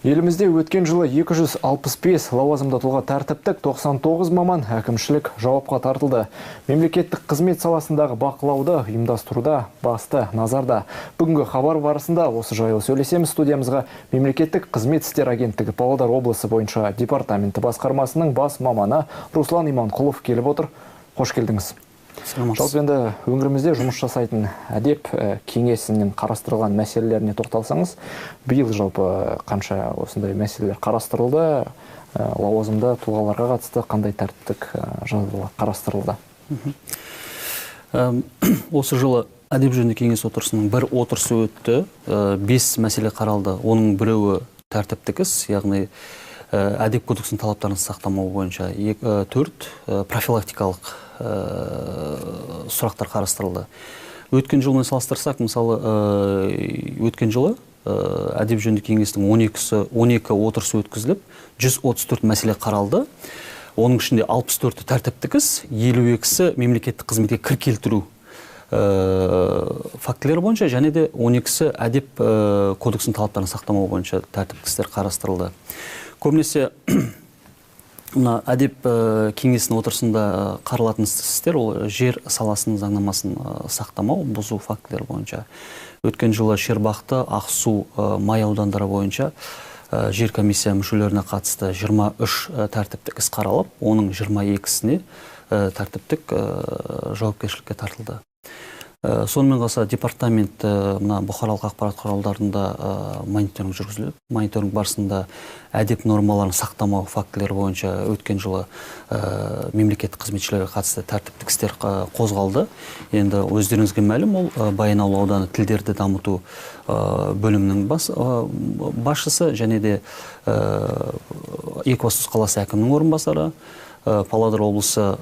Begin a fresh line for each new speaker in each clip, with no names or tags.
Елімізде өткен жылы 265 лауазымды тұлға тәртіптік, 99 маман әкімшілік жауапқа тартылды. Мемлекеттік қызмет саласындағы бақылауды ұйымдастыруда басты назарда. Бүгінгі хабар барысында осы жайлы сөйлесеміз. Студиямызға Мемлекеттік қызмет істері агенттігі Павлодар облысы бойынша департаменті басқармасының бас маманы Руслан Иманқұлов келіп отыр. Қош келдіңіз. Жалпы енді өңірімізде жұмыс жасайтын әдеп кеңесінің қарастырылған мәселелеріне тоқталсаңыз, биыл жалпы қанша осындай мәселелер қарастырылды, лауазымды тұлғаларға қатысты қандай тәртіптік жазалар қарастырылды?
Осы жылы әдеп жөніндегі кеңес отырысының бір отырысы өтті, 5 мәселе қаралды. Оның біреуі тәртіптік іс, яғни әдеп кодексінің талаптарын сақтамау бойынша, 4 профилактикалық сұрақтар қарастырылды. Өткен жылмен салыстырсақ, мысалы, өткен жылы әдеп жөніндегі кеңестің 12 отырысы өткізіліп, 134 мәселе қаралды. Оның ішінде 64-і тәртіптік іс, 52-сі мемлекеттік қызметке кір келтіру фактілері бойынша, және де 12-сі әдеп кодексінің талаптарын сақтамау бойынша тәртіптік істер қарастырылды. Көбінесе мына әдеп кеңесінің отырысында қаралатын істер ол жер саласының заңнамасын сақтамау, бұзу фактілері бойынша. Өткен жылы Шербақты, Ақсу, Май аудандары бойынша жер комиссия мүшелеріне қатысты 23 тәртіптік іс қаралып, оның 22-сіне тәртіптік жауапкершілікке тартылды. Сонымен қоса департамент мына бұқаралық ақпарат құралдарында мониторинг жүргізіліп, мониторинг барысында әдеп нормаларын сақтамау фактілері бойынша өткен жылы мемлекеттік қызметшілерге қатысты тәртіптік істер қозғалды. Енді өздеріңізге мәлім, ол Баянауыл ауданы тілдерді дамыту бөлімінің басшысы және де Екібастұз қаласы әкімінің орынбасары, Павлодар облысы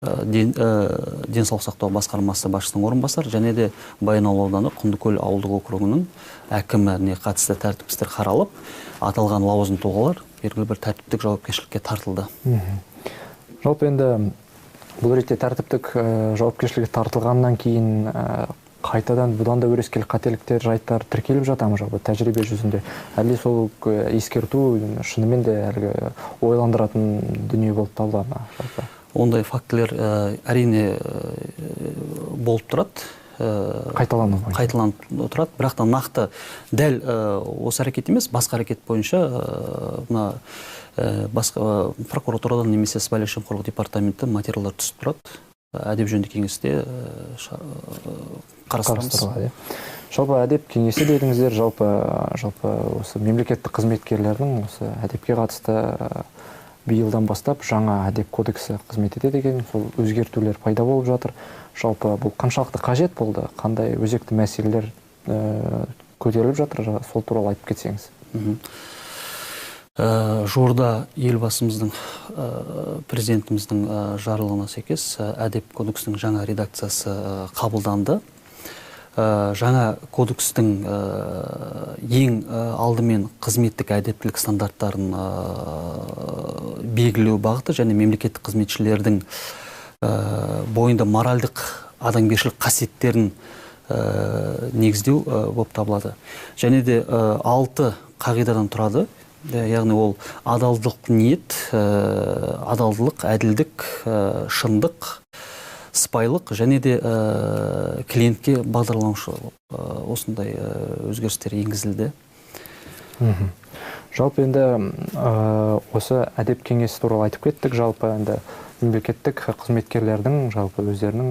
денсаулық сақтау басқармасы басшысының орынбасары және де Баянауыл ауданы Құндыкөл ауылдық округінің әкіміне қатысты тәртіптік істер қаралып, аталған лауазымды тұлғалар белгілі бір тәртіптік жауапкершілікке тартылды.
Жалпы енді бұл ретте тәртіптік жауапкершілікке тартылғаннан кейін қайтадан бұдан да өрескел қателіктер, жайттар тіркеліп жата ма жалпы тәжірибе жүзінде? Әлде сол ескерту шынымен де әлгі ойландыратын дүние болып табыла ма жалпы?
Ондай фактілер әрине болып тұрады.
Қайталану бойынша.
Қайталанып тұрады, бірақ та нақты дәл осы әрекет емес, басқа әрекет бойынша мына басқа прокуратурадан немесе сыбайлас жемқорлық департаменттен материалдар түсіп тұрады. Әдеп жөніндегі кеңесте қарастырамыз.
Қарастырылады, иә. Жалпы әдеп кеңесі дедіңіздер, жалпы осы мемлекеттік қызметкерлердің осы әдепке қатысты биылдан бастап жаңа әдеп кодексі қызмет етеді екен, сол өзгертулер пайда болып жатыр. Жалпы бұл қаншалықты қажет болды, қандай өзекті мәселелер көтеріліп жатыр, сол туралы айтып кетсеңіз.
Жуырда елбасымыздың, президентіміздің жарлығына сәйкес әдеп кодексінің жаңа редакциясы қабылданды. Жаңа кодекстің ең алдымен қызметтік әдептілік стандарттарын белгілеу бағыты және мемлекеттік қызметшілердің бойында моральдық адамгершілік қасиеттерін негіздеу болып табылады. Және де 6 қағидадан тұрады. Яғни ол адалдық ниет, адалдық, әділдік, шындық, сыпайылық және де клиентке бағдарланушы осындай өзгерістер енгізілді.
Жалпы енді осы әдеп кеңесі туралы айтып кеттік. Жалпы енді мемлекеттік қызметкерлердің жалпы өздерінің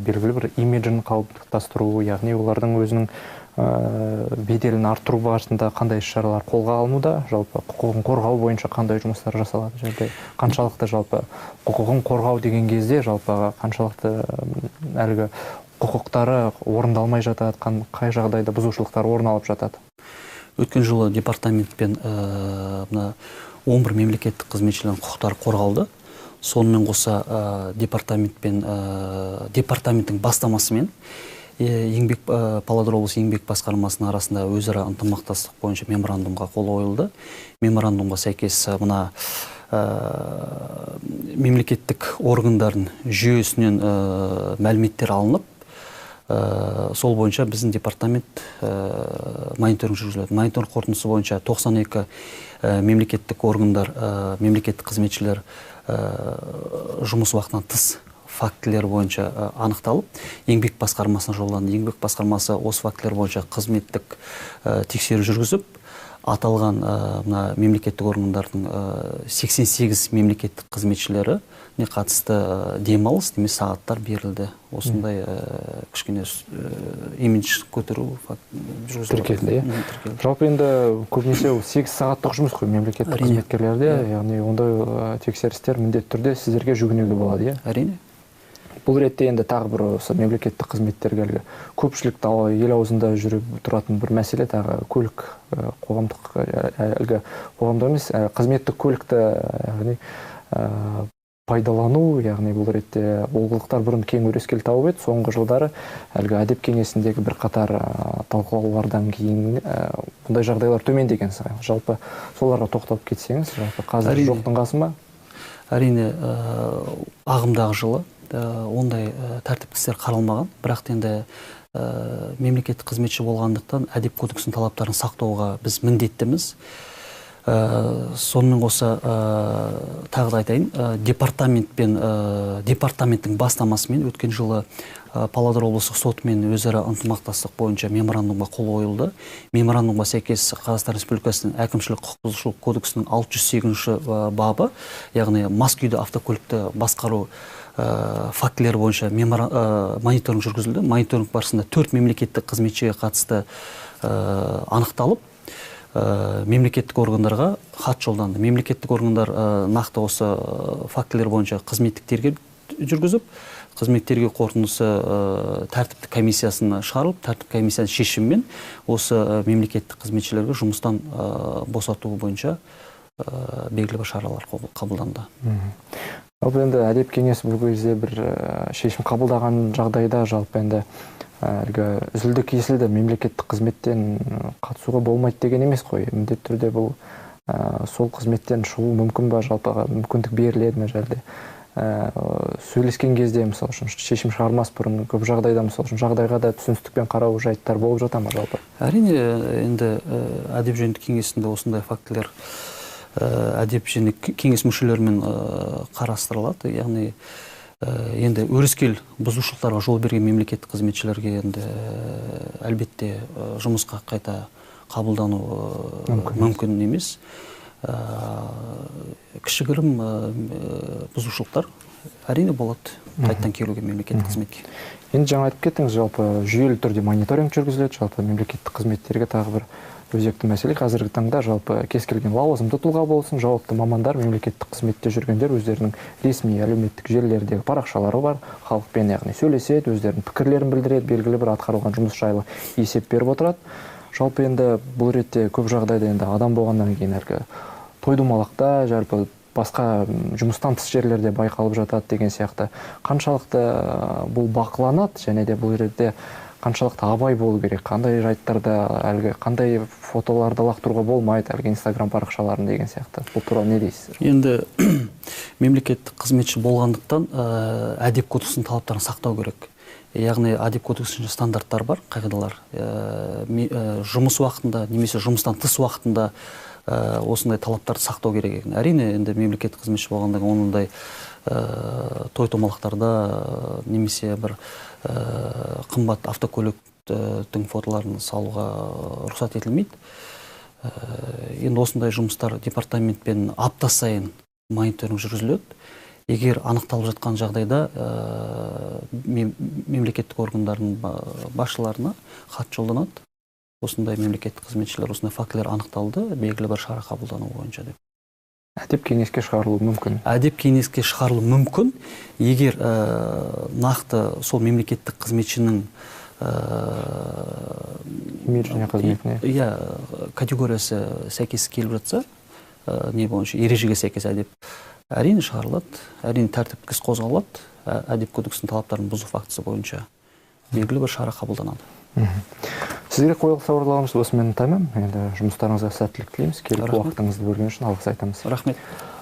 белгілі бір имиджін қалыптастыру, яғни олардың өзінің беделін арттыру барысында қандай іс-шаралар қолға алынуда, жалпы құқығын қорғау бойынша қандай жұмыстар жасалады, және қаншалықты жалпы құқығын қорғау деген кезде жалпы қаншалықты әлгі құқықтары орындалмай жатады, қай жағдайда бұзушылықтар орын алып жатады?
Өткен жылы департаментпен мына 11 мемлекеттік қызметшілердің құқықтары қорғалды. Сонымен қоса департаменттің бастамасымен Павлодар облысы еңбек басқармасының арасында өзара ынтымақтастық бойынша меморандумға қол қойылды. Меморандумға сәйкес мына мемлекеттік органдардың жүйесінен мәліметтер алынып, Сол бойынша біздің департамент мониторинг жүргізіледі. Мониторинг қорытындысы бойынша 92 мемлекеттік органдар, мемлекеттік қызметшілер жұмыс уақытынан тыс фактілер бойынша анықталып, еңбек басқармасына жолданды. Еңбек басқармасы осы фактілер бойынша қызметтік тексеру жүргізіп, аталған мына мемлекеттік органдардың 88 мемлекеттік қызметшілеріне қатысты демалыс немесе сағаттар берілді. Осындай кішкене имидж көтеру жүргізілді.
Тіркелді, иә? Жалпы енді көбінесе 8 сағаттық жұмыс қой мемлекеттік қызметкерлерде, яғни ондай тексерістер міндетті түрде сіздерге жүгінуге болады, иә?
Әрине.
Бұл ретте енді тағы бір осы мемлекеттік қызметтерге әлгі көпшілікті ел аузында жүріп тұратын бір мәселе тағы көлік, қоғамдық, әлгі қоғамдық емес, қызметтік көлікті, яғни пайдалану, яғни бұл ретте олқылықтар бұрын кең өрескел тауып еді, соңғы жылдары әлгі әдеп кеңесіндегі бірқатар талқылаулардан кейін бұндай жағдайлар төмендеген сыңайлы. Жалпы соларға тоқталып кетсеңіз, жалпы қазір жоқтың қасы ма?
Әрине, ағымдағы жылы ондай тәртіптік істер қаралмаған, бірақ енді мемлекеттік қызметші болғандықтан әдеп кодексінің талаптарын сақтауға біз міндеттіміз. Сонымен қоса тағы да айтайын, департаменттің бастамасымен өткен жылы Павлодар облыстық сотымен өзара ынтымақтастық бойынша меморандумға қол қойылды. Меморандумға сәйкес Қазақстан Республикасының әкімшілік құқық бұзушылық кодексінің 608 бабы, яғни мас күйде автокөлікті басқару фактілері бойынша мониторинг жүргізілді. Мониторинг барысында 4 мемлекеттік қызметшіге қатысты анықталып, мемлекеттік органдарға хат жолданды. Мемлекеттік органдар нақты осы фактілер бойынша қызметтік тергеу жүргізіп, қызметтік тергеу қорытындысы тәртіптік комиссиясына шығарылып, тәртіптік комиссияның шешімімен осы мемлекеттік қызметшілерге жұмыстан босату бойынша белгілі бір шаралар қабылданды.
Жалпы енді әдеп кеңесі бұл кезде бір шешім қабылдаған жағдайда жалпы енді әлгі үзілді кесілді мемлекеттік қызметтен қатысуға болмайды деген емес қой. Міндетті түрде бұл сол қызметтен шығу мүмкін ба, жалпы мүмкіндік беріледі ме жерде? Сөйлескен кезде, мысалы үшін, шешім шығармас бұрын көп жағдайда, мысалы үшін, жағдайға да түсіністікпен қарау жайттар болып жата ма жалпы?
Әрине, енді әдеп жөніндегі кеңесінде осындай фактілер әдеп және кеңес мүшелерімен қарастырылады. Яғни енді өрескел бұзушылықтарға жол берген мемлекеттік қызметшілерге енді әлбетте жұмысқа қайта қабылдану мүмкін емес. Кішігірім бұзушылықтар әрине болады қайтадан келуге мемлекеттік қызметке.
Енді жаңа айтып кеттіңіз, жалпы жүйелі түрде мониторинг жүргізіледі, жалпы мемлекеттік қызметтерге тағы бір өзекті мәселе қазіргі таңда жалпы кез келген лауазымды тұлға болсын, жауапты мамандар, мемлекеттік қызметте жүргендер өздерінің ресми әлеуметтік желілердегі парақшалары бар, халықпен яғни сөйлеседі, өздерінің пікірлерін білдіреді, белгілі бір атқарылған жұмыс жайлы есеп беріп отырады. Жалпы енді бұл ретте көп жағдайда енді адам болғаннан кейін әлгі той домалақта, жалпы басқа жұмыстан тыс жерлерде байқалып жатады деген сияқты. Қаншалықты бұл бақыланады және де бұл ретте қаншалықты абай болу керек, қандай жайттарда әлгі қандай фотоларды лақтыруға болмайды, әлгі Инстаграм парақшаларын деген сияқты. Бұл туралы не дейсіздер?
Енді мемлекеттік қызметші болғандықтан әдеп кодексінің талаптарын сақтау керек. Яғни әдеп кодексінде стандарттар бар, қағидалар. Жұмыс уақытында немесе жұмыстан тыс уақытында осындай талаптарды сақтау керек екен. Әрине, енді мемлекеттік қызметші болғаннан кейін ондай той томалақтарда немесе бір қымбат автокөліктің фотоларын салуға рұқсат етілмейді. Енді осындай жұмыстар департаментпен апта сайын мониторинг жүргізіледі. Егер анықталып жатқан жағдайда мемлекеттік органдардың басшыларына хат жолданады. Осындай мемлекеттік қызметшілер, осындай фактілер анықталды, белгілі бір шара қабылдану бойынша деп.
Әдеп кеңеске шығарылуы мүмкін.
Әдеп кеңеске шығарылуы мүмкін, егер нақты сол мемлекеттік қызметшінің
имиджіне, қызметіне,
иә, категориясы сәйкес келіп жатса, не бойынша ережеге сәйкес әдеп әрине шығарылады, әрине тәртіптік іс қозғалады, әдеп кодексінің талаптарын бұзу фактісі бойынша белгілі бір шара қабылданады.
Сізге қойылған сауалдарымыз осымен тәмам. Енді жұмыстарыңызға сәттілік тілейміз. Келіп уақытыңызды бөлген үшін алғыс айтамыз.
Рахмет.